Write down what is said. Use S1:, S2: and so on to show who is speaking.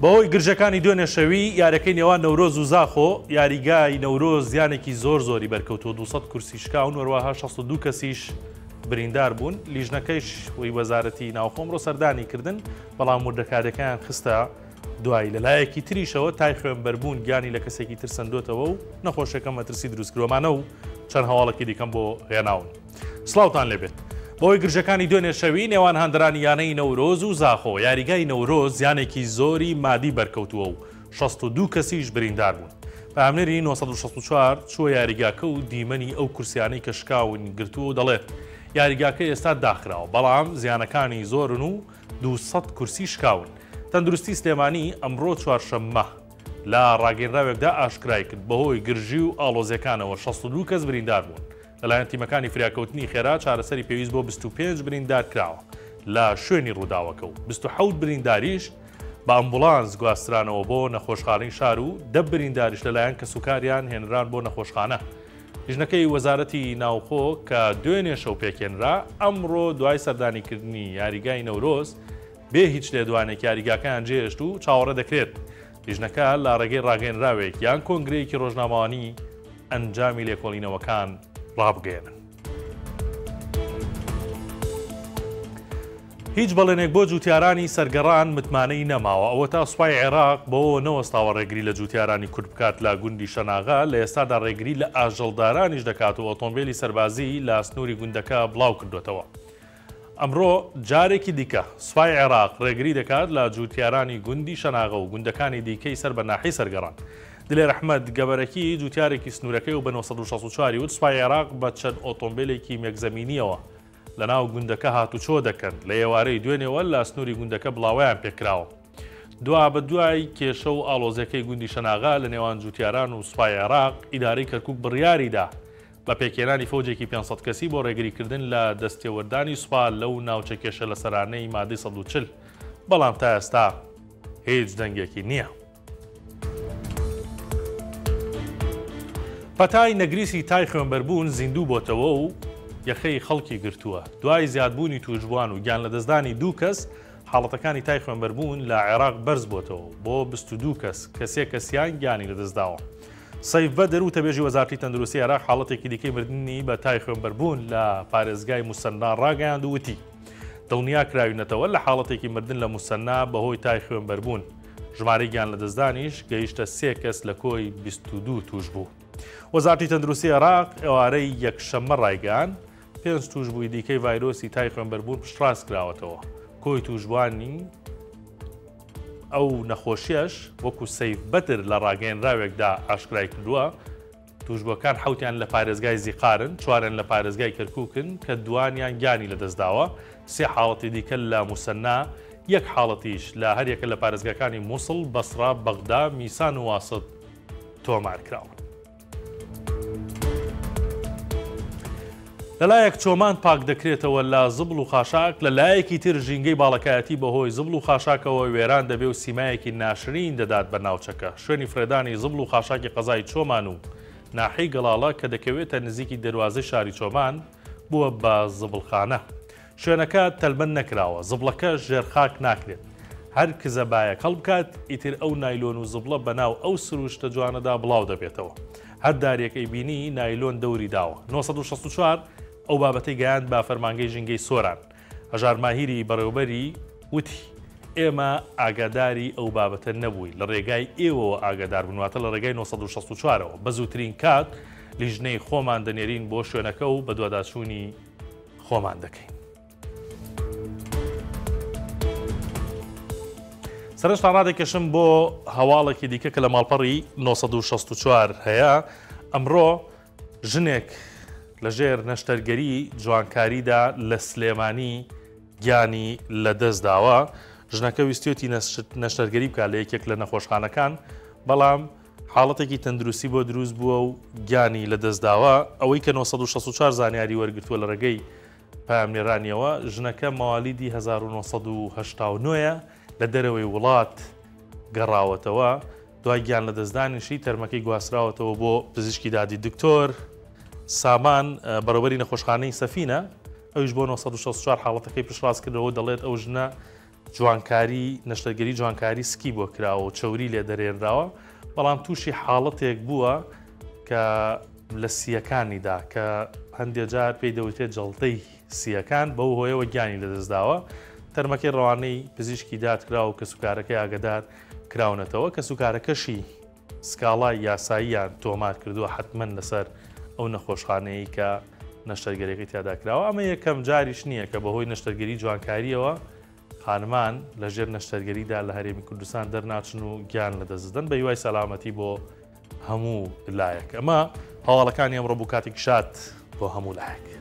S1: بەهۆی گرژەکانی دوێنێ شەوی یاریەکەی نێوان نەورۆز و زاخۆ، یاریگای نەورۆز زیانێکی زۆر زۆری بەرکەوتووە، 200 کورسی شکاون، وەروەها 62 کەسیش بریندار بوون، لیژنەکەیش وی وەزارەتی ناوخۆ ئەمڕۆ سەردانی کردن، بەڵام وردەکاریەکەیان خستە دوایی. لەلایەکی تریشەوە تای خوێنبەربوون گیانی لە کەسێکی تر سەندۆتەوە و نەخۆشیەکە مەترسی دروستکردووە. ئەمانە و چەند هەواڵێکی دیکەم بۆ هێناون. سڵاوتان لێبێت. بەهۆی گرژەکانی دوێنێ شەوی نێوان هاندەرانی یانەی نەورۆز و زاخۆ، یاریگای نەورۆز زیانێکی زۆری مادی بەرکەوتووە و 62 کەسیش بریندار بوون. پەیامنێری 964 چووە یاریگاکە و دیمەنی ئەو کورسیانەی کە شکاون گرتووە و دەڵێت، یاریگاکە ئێستا داخراوە، بەڵام زیانەکانی زۆرن و 200 کورسی شکاون. تەندروستی سلێمانی ئەمڕۆ چوارشەممە لە ڕاگەیەنراوێکدا ئاشکرای کرد، بەهۆی گرژی و ئاڵۆزییەکانەوە 62 کەس بریندار بوون. لەلایەن تیمەکانی فریاکەوتنی خێرا چارەسەری پێویست بۆ 25 بریندار کراوە لە شوێنی ڕووداوەکە و 27 برینداریش بە ئەمبوڵانس گواسترانەوە بۆ نەخۆشخانەی شار و 10 برینداریش لەلایەن کەسوکاریان هێنران بۆ نەخۆشخانە. لیژنەکەی وەزارەتی ناوخۆ کە دوێنێ شەو پێکهێنرا، ئەمڕۆ دوای سەردانیکردنی یاریگای نەورۆز بێ هیچ لێدوانێک یاریگاکەیان جێهێشت و چاوەڕێ دەکرێت لیژنەکە لە ڕێگەی ڕاگەیەنراوێک یان کۆنگرەیەکی ڕۆژنامەوانی ئەنجامی لێکۆڵینەوەکان ڕابگەیەنن. هیچ بەڵێنێک بۆ جوتیارانی سەرگەڕان متمانەی نەماوە، ئەوەتا سوپای عێراق بەوەوە نەوەستاوە ڕێگری لە جوتیارانی کورد بکات لە گوندی شەناغە، لە ئێستادا ڕێگری لە ئاژەڵدارانیش دەکات و ئۆتۆمبێلی سەربازی لە سنووری گوندەکە بڵاوکردووەتەوە. ئەمڕۆ جارێکی دیکە سوپای عێراق ڕێگری دەکات لە جووتیارانی گوندی شەناغە و گوندەکانی دیکەی سەر بە ناحیەی سەرگەڕان. دلێر ئەحمەد گەبەرەکی، جووتیارێکی سنوورەکەی و بە 964 ی وت، سوپای عێراق بە چەند ئۆتۆمبێلێکی مێکزەمینییەوە لەناو گوندەکە هاتوچۆ دەکەن، لە ئێوارەی دوێنێوە لە سنووری گوندەکە بڵاوەیان پێکراوە. دوابەدوای کێشە و ئاڵۆزییەکەی گوندی شەناغە لە نێوان جووتیاران و سوپای عێراق، ئیدارەی کەرکووک بڕیاریدا بە پێکهێنانی فەوجێکی 500 کەسی بۆ ڕێگریکردن لە دەستێوەردانی سوپا لەو ناوچە کێشە لەسەرانەی مادەی 140، بەڵام تا ئێستا هیچ دەنگێکی نییە. پەتای نەگریسی تای خوێنبەربوون زیندوو بۆتەوە و یەخەی خەڵکی گرتووە، دوای زیادبوونی تووشبووان و گیانلەدەستدانی دوو کەس، حاڵەتەکانی تای خوێنبەربوون لە عێراق بەرزبۆتەوە بۆ 22 کەس کە سێ کەسیان گیانی لەدەستداوە. سەیف بەدر، وتەبێژی وەزارەتی تەندروستی عێراق حاڵەتێکی دیکەی مردنی بە تای خوێنبەربوون لە پارێزگای موسەننا ڕاگەیاند و وتی، دڵنیا کراوینەتەوە لە حاڵەتێکی مردن لە موسەننا بەهۆی تای خوێنبەربوون، ژمارەی گیانلەدەستدانیش گەیشتە سێ کەس لە کۆی 22 تووشبوو. وەزارەتی تەندروستی عێراق ئێوارەی یەکشەممە ڕایگەیاند، پێنج تووشبووی دیکەی ڤایرۆسی تای خوێنبەربوون پشتڕاستکراوەتەوە، کۆی تووشبووانی ئەو نەخۆشیەش وەکو سەیف بەدر لە ڕاگەیەنراوێکدا ئاشکرای کردووە، تووشبووەکان حەوتیان لە پارێزگای زیقارن، چواریان لە پارێزگای کەرکوکن کە دوانیان گیانی لەدەستداوە، سێ حاڵەتی دیکە لە موسەننا، یەک حاڵەتیش لە هەریەکە لە پارێزگاکانی موسڵ، بەسڕە، بەغدا، میسان و واسط تۆمارکراون. لەلایەک چۆمان پاک دەکرێتەوە لە زبڵ و خاشاک، لە لایەکی تر ژینگەی باڵەکایەتی بەهۆی زبڵ و خاشاکەوە وێران دەبێ و سیمایەکی ناشرین دەدات بە ناوچەکە. شوێنی فڕێدانی زبڵ و خاشاکی قەزای چۆمان و ناحیەی گەڵاڵە کە دەکەوێتە نزیکی دەروازەی شاری چۆمان، بووە بە زبڵخانە. شوێنەکە تەلبەند نەکراوە، زبڵەکەش ژێر خاک ناکرێت. هەر کزە بایەک هەڵبکات، ئیتر ئەو نایلۆن و زبڵە بەناو ئەو سروشتە جوانەدا بڵاو دەبێتەوە. هەر دارێک ئەیبینی نایلۆن دەوری داوە. 964 ئەو بابەتەی گەیاند بە فەرمانگەی ژینگەی سۆران. هەژار ماهیری بەڕێوەبەری وتی، ئێمە ئاگاداری ئەو بابەتە نەبووین، لە ڕێگای ئێوەوە ئاگادار بووین، واتە لە ڕێگای 964 ەوە. بە زووترین کات لیژنەی خۆمان دەنێرین بۆ شوێنەکە و بەدواداچوونی خۆمان دەکەین. سەرنجتان ڕادەکێشم بۆ هەواڵێکی دیکە کە لە ماڵپەڕی 964 هەیە ئەمڕۆ ژنێک لەژێر نەشتەرگەری جوانکاریدا لە سلێمانی گیانی لەدەستداوە ژنەکە ویستێتی نەشتەرگەری بکات لە یەکێک لە نەخۆشخانەکان بەڵام حاڵەتێکی تەندروستی بۆ دروست بووە و گیانی لەدەستداوە، ئەوەی کە 964 زانیاری وەرگرتووە لە ڕێگەی پەیامنێرانیەوە، ژنەکە مەوالیدی 1989 ە لە دەرەوەی وڵات گەڕاوەتەوە، دوای گیان لەدەستدانیشی تەرمەکەی گواستراوەتەوە بۆ پزیشکی دادی دکتۆر سامان بەڕێوەبەری نەخۆشخانەی سەفینە، ئەویش بۆ 964 حاڵەتەکەی پشتڕاست کردەوە و دەڵێت ئەو ژنە. جوانکاری نەشتەرگەری جوانکاری سکی بۆ کراوە و چەوری لێ دەرێنراوە، بەڵام تووشی حاڵەتێک بووە کە لە سییەکانیدا کە هەندێ جار پێی دەوترێت جەڵتەی سییەکان، بەو هۆیەوە گیانی لەدەستداوە. تەرمەکەی ڕەوانەی پزیشکی داد کراوە و کەسوکارەکەی ئاگەدار کراونەتەوە، کەسوکارەکەشی سکاڵای یاساییان تۆمار کردووە حەتمەن لەسەر ئەو نەخۆشخانەیەی کە نەشتەرگەریەکەی تیادا کراوە. ئەمە یەکەم جاریش نییە کە بەهۆی نەشتەرگەری جوانکارییەوە خانمان لە ژێر نەشتەرگەریدا لە هەرێمی کوردستان دەرناچن و گیان لەدەستدەن. بە هیوای سەلامەتی بۆ هەموو لایەک. ئەمە هەواڵەکانی ئەمڕۆ بوو. کاتێکی شاد بۆ هەموو لایەک.